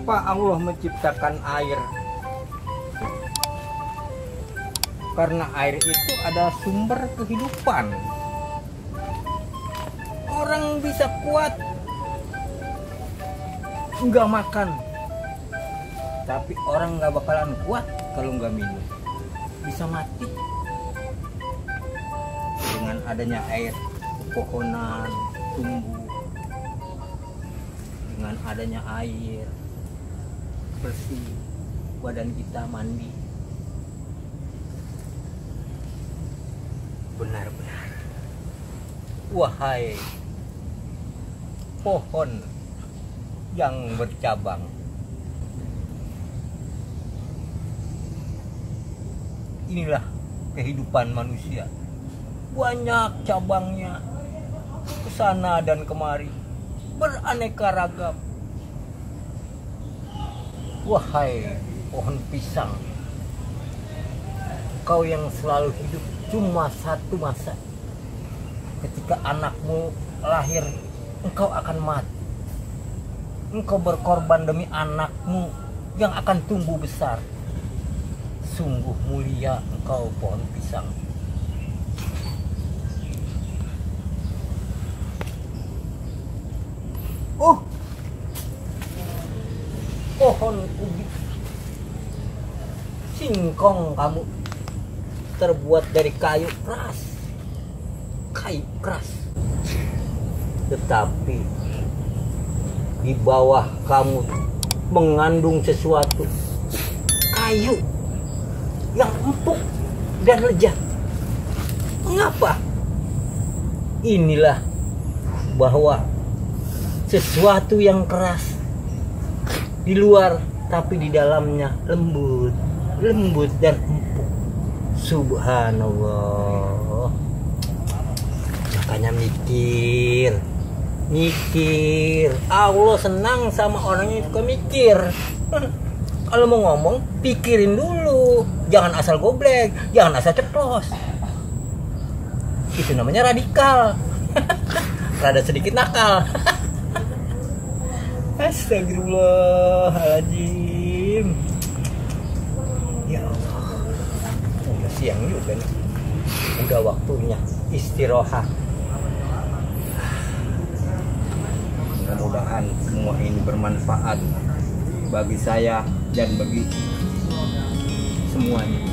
Kenapa Allah menciptakan air? Karena air itu ada sumber kehidupan. Orang bisa kuat nggak makan, tapi orang nggak bakalan kuat kalau nggak minum. Bisa mati. Dengan adanya air, pepohonan tumbuh. Dengan adanya air bersih, badan kita mandi. Benar-benar, wahai pohon yang bercabang, inilah kehidupan manusia. Banyak cabangnya, kesana dan kemari, beraneka ragam. Wahai pohon pisang, kau yang selalu hidup cuma satu masa. Ketika anakmu lahir, engkau akan mati. Engkau berkorban demi anakmu yang akan tumbuh besar. Sungguh mulia engkau pohon pisang. Oh, pohon ubi, singkong kamu, terbuat dari kayu keras, tetapi di bawah kamu mengandung sesuatu, kayu yang empuk dan lezat. Mengapa? Inilah bahwa sesuatu yang keras di luar, tapi di dalamnya lembut dan empuk. Subhanallah. Makanya mikir. Allah senang sama orang yang suka mikir. Kalau mau ngomong, pikirin dulu. Jangan asal goblek, jangan asal ceplos. Itu namanya radikal. Rada sedikit nakal. Astagfirullahaladzim. Ya Allah, udah siang juga nih. Udah waktunya istirahat. Mudah-mudahan semua ini bermanfaat bagi saya dan bagi semuanya.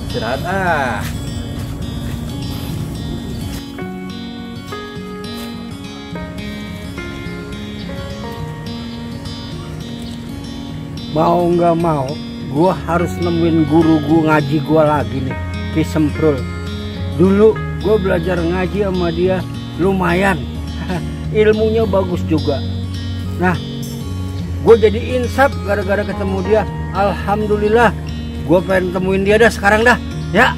Istirahat. Mau nggak mau, gue harus nemuin guru gue ngaji gue lagi nih, Ki Semprul. Dulu gue belajar ngaji sama dia lumayan, ilmunya bagus juga. Nah, gue jadi insaf gara-gara ketemu dia. Alhamdulillah, gue pengen temuin dia dah sekarang dah, ya.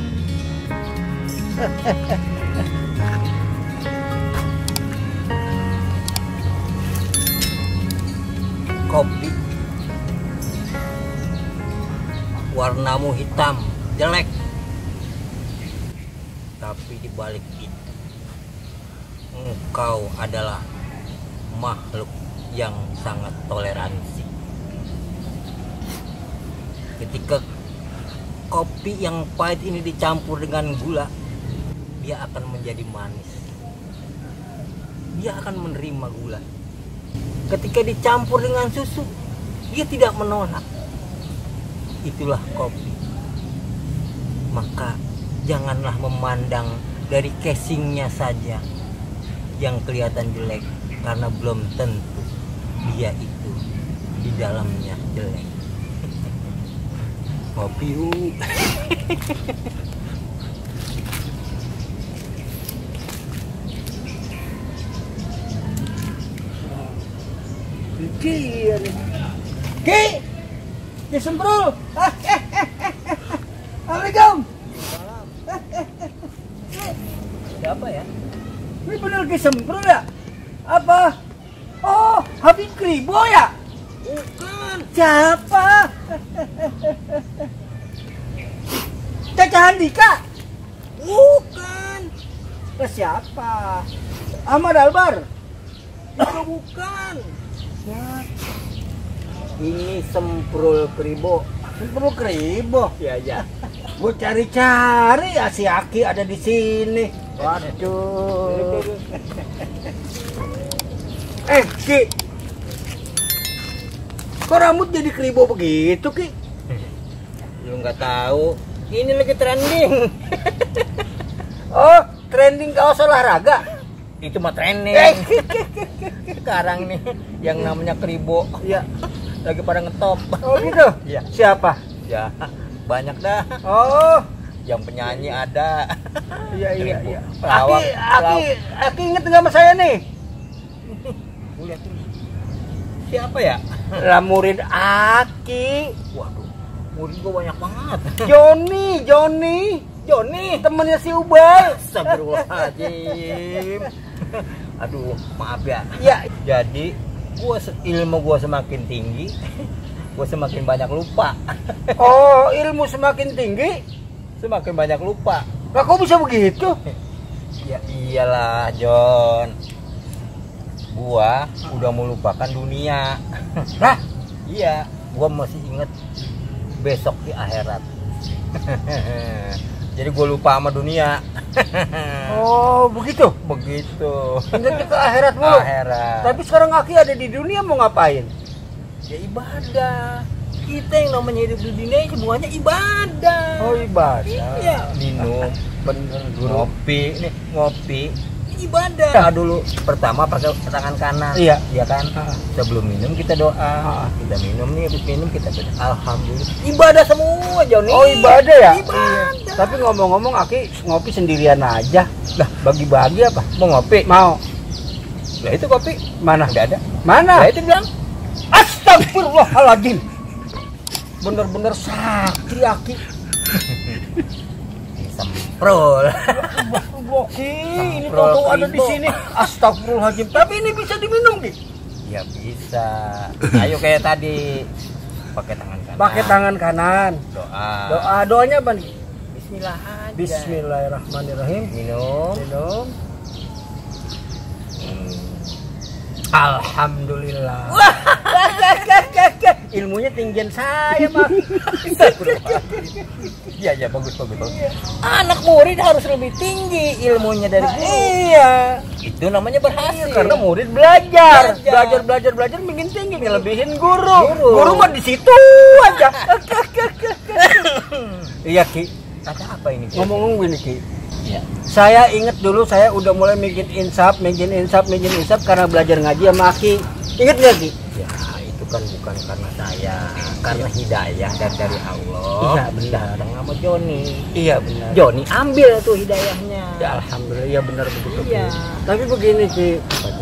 Kopi warnamu hitam, jelek. Tapi di balik itu, engkau adalah makhluk yang sangat toleransi. Ketika kopi yang pahit ini dicampur dengan gula, dia akan menjadi manis. Dia akan menerima gula. Ketika dicampur dengan susu, dia tidak menolak. Itulah kopi. Maka janganlah memandang dari casingnya saja yang kelihatan jelek, karena belum tentu dia itu di dalamnya jelek. Kopi yuk. Ki Semprul. Assalamualaikum. Siapa ya? Ini bener Ki Semprul ya? Apa? Oh, Habib Kribo ya? Bukan. Siapa? Caca Handika? Bukan. Siapa? Ahmad Albar? Itu bukan. Ini semprul kribo. Semprul kribo. Ya ya. Gue cari-cari ya si Aki ada di sini. Waduh. Ki. Kok rambut jadi kribo begitu, Ki? Lu nggak tahu. Ini lagi trending. Oh, trending kaos olahraga. Itu mah trending. Sekarang nih yang namanya kribo. Iya. Lagi pada ngetop. Oh gitu? Iya. Siapa? Ya, banyak dah. Oh, Yang penyanyi ada. iya. Pelawak. Aki inget nggak sama saya nih? Lihat ini. Siapa ya? Lah murid Aki. Waduh, murid gua banyak banget. Joni, temennya si Ubay. Astagfirullahaladzim. Aduh, maaf ya. Ya, Jadi, ilmu gua semakin tinggi, gua semakin banyak lupa. oh ilmu semakin tinggi. Semakin banyak lupa. Lah kok bisa begitu? Ya iyalah, John. Gua udah melupakan dunia. Lah, Iya, gua masih inget besok di akhirat. Jadi gua lupa sama dunia. oh begitu. Begitu. Ingatnya ke akhirat mulu. Akhirat. Tapi sekarang Aki ada di dunia mau ngapain? Ya ibadah. Kita yang namanya hidup di dunia semuanya ibadah. Oh ibadah. Iya. Minum, Bener ngopi, ini ibadah. Dulu pertama pakai tangan kanan. Iya. Iya kan? Ah. Sebelum minum kita doa. Ah. Kita minum nih, habis minum kita berdoa. Alhamdulillah. Ibadah semua, Joni. Oh ibadah ya? Ibadah. Iya. Tapi ngomong-ngomong Aki ngopi sendirian aja. Lah bagi-bagi apa? Mau ngopi? Mau. Lah itu kopi. Mana? Enggak ada. Mana? Lah itu bilang. Astagfirullahaladzim. Bener-bener sakti Aki. Semprol. Ki, ini Semprol tahu ada di kribo. sini. Astagfirullahaladzim. Tapi ini bisa diminum, Ki. Ya bisa. Ayo kayak tadi. Pakai tangan kanan. Pakai tangan kanan. Doa. Doanya apa nih? Bismillah aja. Bismillahirrahmanirrahim. Minum. Minum. Hmm. Alhamdulillah. Ilmunya tinggian saya, Pak. Iya bagus. Anak murid harus lebih tinggi ilmunya dari guru. Iya. Itu namanya berhasil. Karena murid belajar, Belajar. belajar makin tinggi, ngelebihin guru. Guru. Guru mah di situ aja. Iya, Ki. Kata apa ini? Ngomong-ngomong gini, Ki. Ya. Saya inget dulu saya udah mulai bikin insaf karena belajar ngaji sama Aki. Ingat nggak, Ki? Ya itu kan bukan karena saya, karena hidayah dari Allah. Iya, benar. Datang sama Joni. Iya benar. Joni ambil tuh hidayahnya. Ya alhamdulillah, ya benar begitu. Iya. Ki. Tapi begini sih,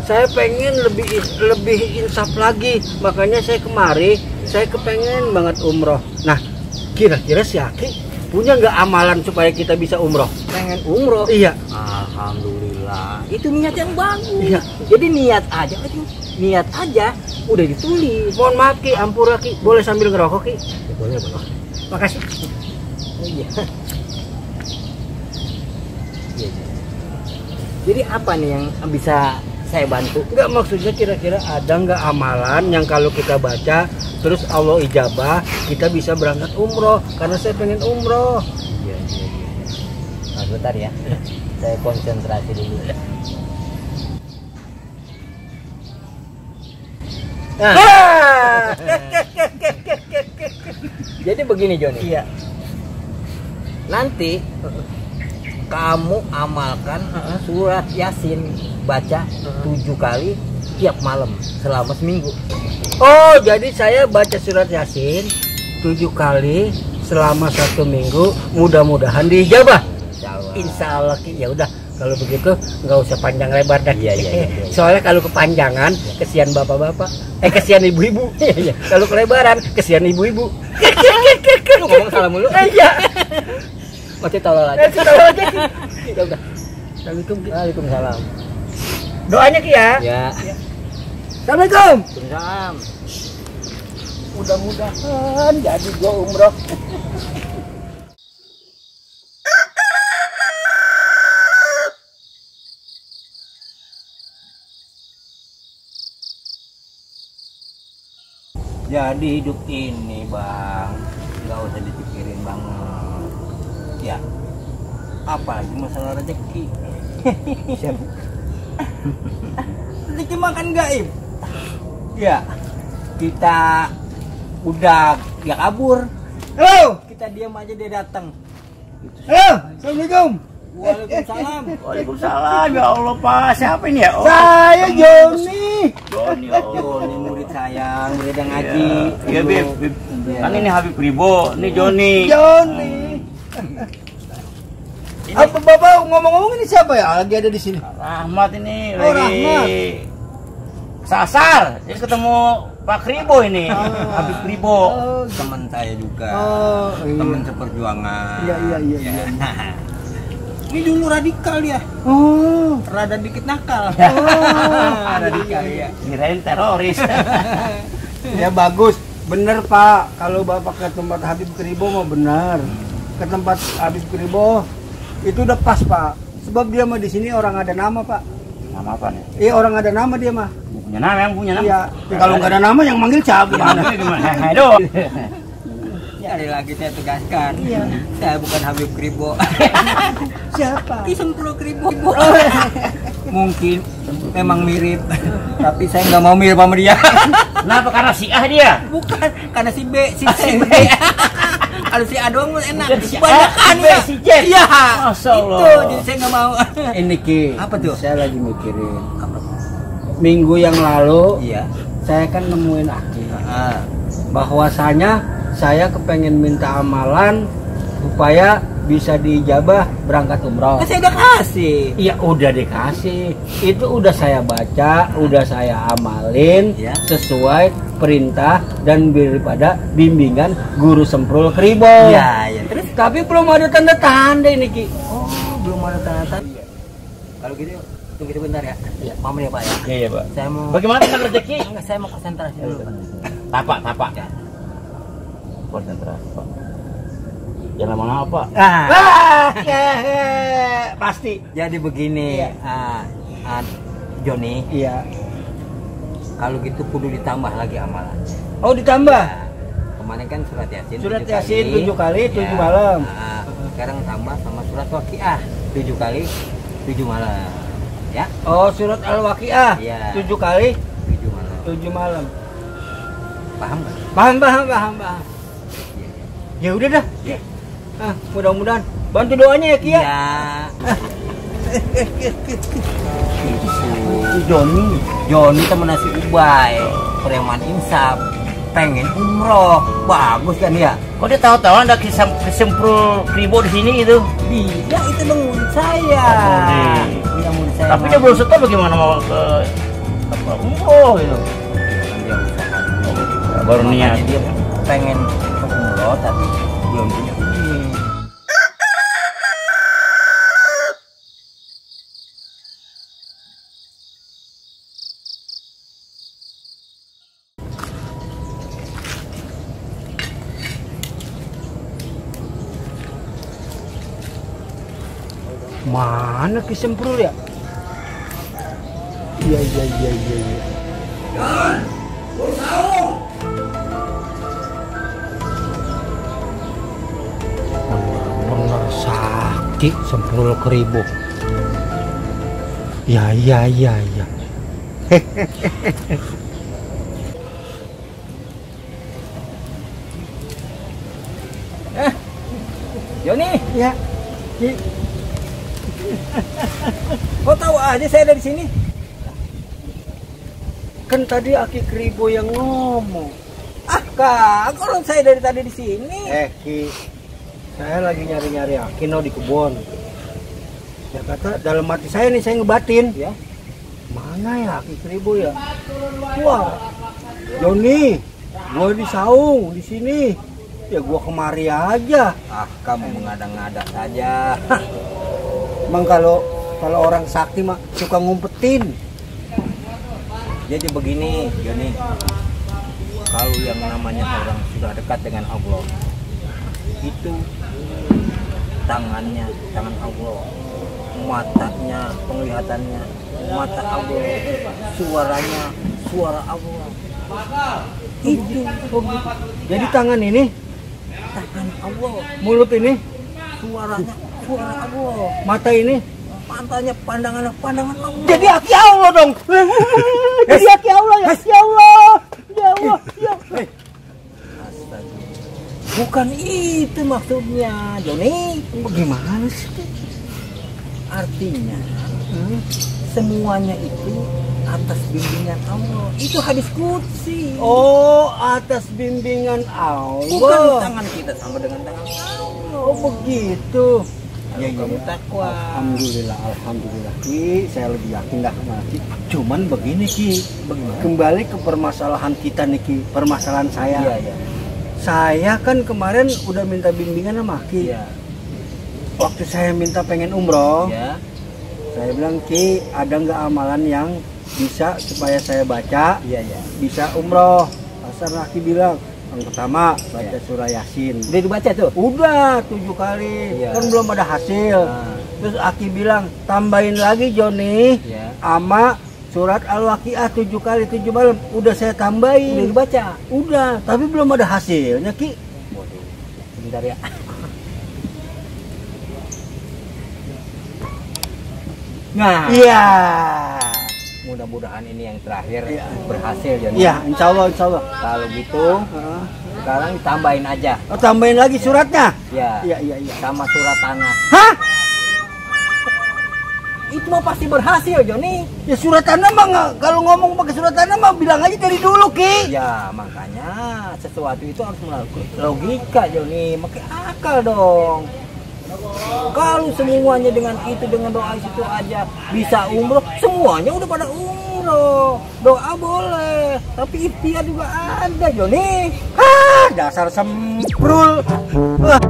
saya pengen lebih insaf lagi, makanya saya kemari, saya kepengen banget umroh. Nah, kira-kira si Aki punya nggak amalan supaya kita bisa umroh? Pengen umroh. Iya. Alhamdulillah. Itu niat yang bagus. Iya. Jadi niat aja udah ditulis. Mohon maaf Ki, ampura Ki, boleh sambil ngerokok Ki? Ya, boleh. Makasih. Oh, iya. Iya. Jadi apa nih yang bisa saya bantu? Enggak, maksudnya kira-kira ada nggak amalan yang kalau kita baca terus Allah ijabah, kita bisa berangkat umroh, karena saya pengen umroh. Iya. Nah, bentar ya. Saya konsentrasi dulu. Nah, jadi begini Joni. Iya. Nanti kamu amalkan surat Yasin, baca 7 kali tiap malam selama seminggu. Oh, jadi saya baca surat Yasin 7 kali selama 1 minggu, mudah-mudahan diijabah. Insya Allah Ki. Ya udah, kalau begitu nggak usah panjang lebar dah. Iya. Soalnya kalau kepanjangan kesian bapak-bapak, kesian ibu-ibu. Kalau kelebaran kesian ibu-ibu. Lu ngomong salah mulu. Iya. Masih tolol aja. Ya udah. Assalamualaikum Ki. Waalaikumsalam. Doanya Ki ya. Ya. Assalamualaikum. Waalaikumsalam. Mudah-mudahan jadi gua umroh. Jadi hidup ini bang, nggak usah dipikirin banget. Ya, apalagi masalah rezeki. Rezeki makan gaib. Ya, kita udah dia kabur. Halo. Kita diam aja dia datang. Halo. Assalamualaikum. Waalaikumsalam. Waalaikumsalam, ya Allah Pak. Siapa ini ya? Oh, Saya Joni. Joni, ya Allah. Joni murid saya, murid yang ngaji. Iya, Bib. Kan ini Habib Ribo, ini Joni. Joni. Apa Bapak ngomong-ngomong ini siapa ya? Lagi ada di sini. Rahmat ini Oh, lagi Rahmat. sasar. Jadi ketemu Pak Ribo ini, Habib Ribo. Oh, Teman saya juga. Oh, iya. Teman seperjuangan. Iya. Ya. Ini dulu radikal dia. Oh. Rada dikit nakal. Radikal ya. Kirain teroris. Ya bagus. Bener Pak. Kalau Bapak ke tempat Habib Kribo mah benar. Ke tempat Habib Kribo itu udah pas Pak. Sebab dia mah di sini orang ada nama Pak. Nama apa nih? Iya orang ada nama dia mah. Punya nama, yang punya nama. Iya. Tapi kalau nggak ada nama yang manggil siapa? Gimana? Gimana? Aduh. Sekali lagi saya tegaskan, Iya. saya bukan Habib Kribo. Siapa? Kisem Pro Kribo. Mungkin memang mirip, tapi saya nggak mau mirip sama dia. Kenapa? Karena si A dia. Bukan, karena si B, si C. B. Kalau si A doang enak. Bukan si A, Banyakan si B, ya. si C. Iya. Masya Allah. Itu, jadi saya nggak mau. Ini Ki. Apa tuh? Saya lagi mikirin. Minggu yang lalu Iya. saya kan nemuin Aki. Ah. Bahwasanya saya kepengen minta amalan supaya bisa diijabah berangkat umroh. Kan saya udah kasih. Iya udah dikasih. Itu udah saya baca, udah saya amalin Ya. sesuai perintah dan daripada bimbingan Guru Semprul Kribo. Iya. Terus? Tapi belum ada tanda-tanda ini Ki. Oh, belum ada tanda-tanda. Kalau gitu, tunggu sebentar ya. Iya. Pamit ya Pak ya. Iya, Pak. Saya mau. Bagaimana tentang rezeki? Enggak, saya mau konsentrasi dulu Pak. Tapak. Konsentrasi, Pak. Jangan lama-lama, Pak. Pasti. Jadi begini, Iya. Joni, Iya. kalau gitu kudu ditambah lagi amalan. Oh ditambah. Kemarin kan surat Yasin. Surat 7 Yasin kali. 7 kali, 7 Ya. malam. Sekarang tambah sama surat Waqiah 7 kali 7 malam. Ya, Oh surat Al-Waqiah Iya. 7 kali 7 malam. 7 malam. Paham nggak? Paham. Iya. Ya udah dah. Iya. Mudah-mudahan bantu doanya ya Ki ya. Si Joni temen si Ubay, preman insaf, pengen umroh, bagus kan ya? Kok dia tahu-tahu ada Semprul Kribo di sini gitu? Dia itu dong murid saya. Oh, Dia murid saya. Tapi dia belum setor bagaimana mau ke apa umroh gitu? Dia usaha. Baru niat. Makanya dia pengen ke umroh tapi belum punya duit. Mana Ki Semprul ya? Iya. Bener sakit Semprul Kribo. Ya. Joni, Ya. Ki. kok tahu aja saya ada di sini? Kan tadi Aki Kribo yang ngomong. Kak, kalau saya dari tadi di sini. Ki, saya lagi nyari-nyari Aki no di kebun. Ya kata dalam hati saya nih saya ngebatin. Ya. Mana ya Aki Kribo ya? Wah, Joni, gua di saung di sini. Ya gua kemari aja. Kamu mengada-ngada saja. Emang kalau orang sakti mah suka ngumpetin. Jadi begini, Joni. Kalau yang namanya orang sudah dekat dengan Allah, itu tangannya tangan Allah, matanya penglihatannya mata Allah, suaranya suara Allah. Itu. Jadi tangan ini, Tangan Allah, mulut ini, suaranya suara Allah, mata ini. matanya pandangan Allah. Jadi haki Allah dong. Jadi haki Allah ya. Ya Allah. Ya Allah. Ya Allah. Astaga. Bukan itu maksudnya, Joni. Bagaimana sih? Artinya semuanya itu atas bimbingan Allah. Itu hadis qudsi. Oh, atas bimbingan Allah. Bukan tangan kita sama dengan tangan Allah. Oh, begitu. Ya, kamu takwa. Alhamdulillah Ki, saya lebih yakin dah sama Ki. Cuman begini Ki, kembali ke permasalahan kita nih Ki, permasalahan saya. Iya. Saya kan kemarin udah minta bimbingan sama Ki. Iya. Waktu saya minta pengen umroh, Ya. saya bilang Ki, ada nggak amalan yang bisa supaya saya baca, Iya. bisa umroh? Pasar Ki bilang, yang pertama baca surah Yasin. Udah dibaca tuh? Udah 7 kali, Iya. kan belum ada hasil. Nah. Terus Aki bilang, tambahin lagi Joni, Ya. sama surat Al-Waqiah 7 kali 7 malam. Udah saya Udah tambahin. dibaca? Udah, tapi belum ada hasilnya Ki. Waduh. Sebentar ya. Nah, Iya. mudah-mudahan ini yang terakhir Iya. berhasil Joni. Iya, insya Allah, insya Allah. Kalau gitu, sekarang tambahin aja. Oh, tambahin lagi suratnya? Ya. Iya. Sama surat tanah. Hah? Itu mah pasti berhasil, Joni. Ya surat tanah mah nggak, kalau ngomong pakai surat tanah mah bilang aja dari dulu Ki. Ya, makanya sesuatu itu harus melalui logika, Joni. Pakai akal dong. Kalau semuanya dengan itu, dengan doa itu aja bisa umroh, semuanya udah pada umroh. Doa boleh, tapi ikhtiar juga ada, Joni. Hah, dasar semprul. Wah.